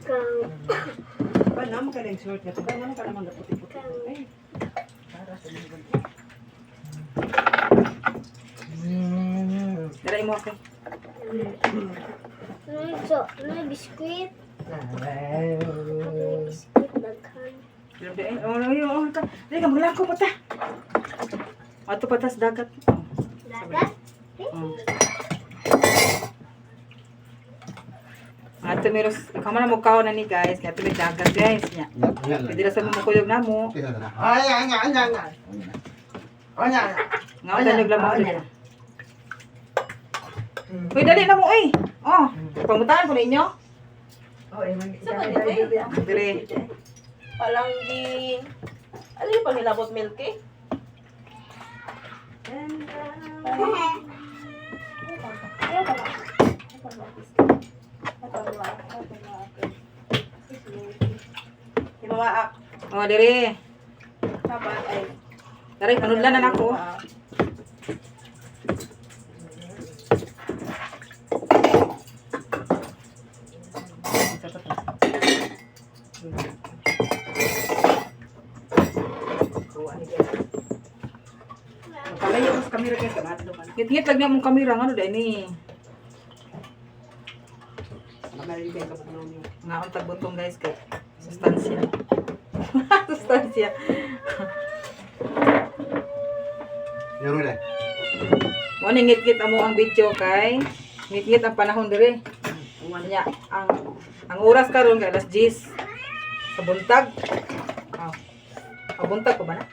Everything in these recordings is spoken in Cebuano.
Kang Ba naman ka lang short na to. Ba naman ka naman puti-puti. Ay. Para sa mga. Dara imo ako. So, may biskuit. May biskuit daghan. Alam di, eh, oh, oh, oh, ka. Dali ka, maglako pa ta. Ato pa tas dagat. Oh. Dagat? Oh. Ato meros, ikaw man mo kaon na ni guys, kaya may dagat guys nya. Pwede ra sa mo kuyog namo. Ay, ay, ay, ay, ay. Ay, ay. Nga tanog lang mo. Uy, dali na mo eh. Oh, pangutaan ko ninyo. Oh, eh, man. Sa ba dito eh? Dire. Palanggi. Ano yung panghilabot milk eh? Himawaak. Oh, dire. Kabat ay. Dere, panudlan na nako. Palayo ko sa kamera guys, kamatlo ka na. Ngit-ngit lang niya mong kamera ngano dai ni. Mamarinig kayo kapag niyo. Nga ang tagbutong guys kay sustansya. Sustansya. Yuro na. Mo ni ngit-ngit amo ang video kay ngit-ngit ang panahon dire. Nya ang oras karon kay alas 10 sa buntag. Oh. Ah, buntag pa ba na?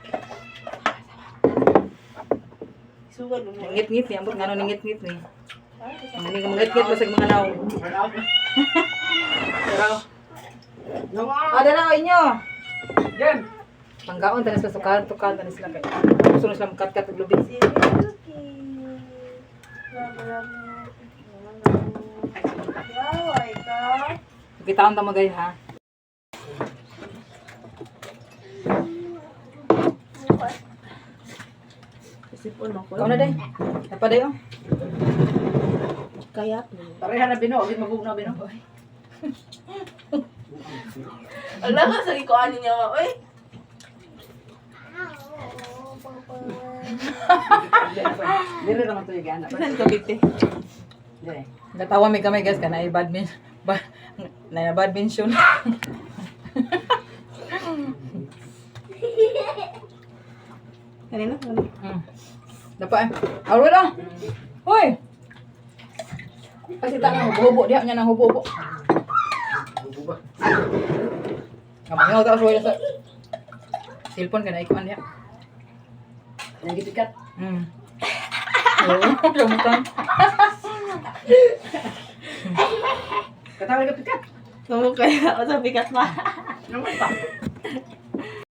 Sugad mo. Ngit-ngit ni ambot ngano ni ngit-ngit ni. Ang ni ngit-ngit basag mga naw. Pero Ah, dara inyo. Gem. Panggaon tanis sa sukan, tukan tanis sila kay. Gusto na sila magkat-kat og lubi. Wow, ay ka. Kitaon ta mo guys ha. Isipon mo ko. Ikaw na day. Napa day oh. Kaya. Pareha na bino, agad mabugnaw bino. Ala ka sa ikuan niya ma. Oy. Dire naman to yung anak. Saan ka bite? Dire. Natawa mi kamay guys kana ay bad men ba, na bad mention. Kanina? Dapa eh. Aro na. Hoy. Kasi ta na hubo diha niya nang hubo. Bubo ba? Kamangaw ta sa cellphone kana ikuan diha. Nagipikat. Oo, lumutan. Katawa ka pikat. Tumo kaya ako sa bigat ma. Naman pa.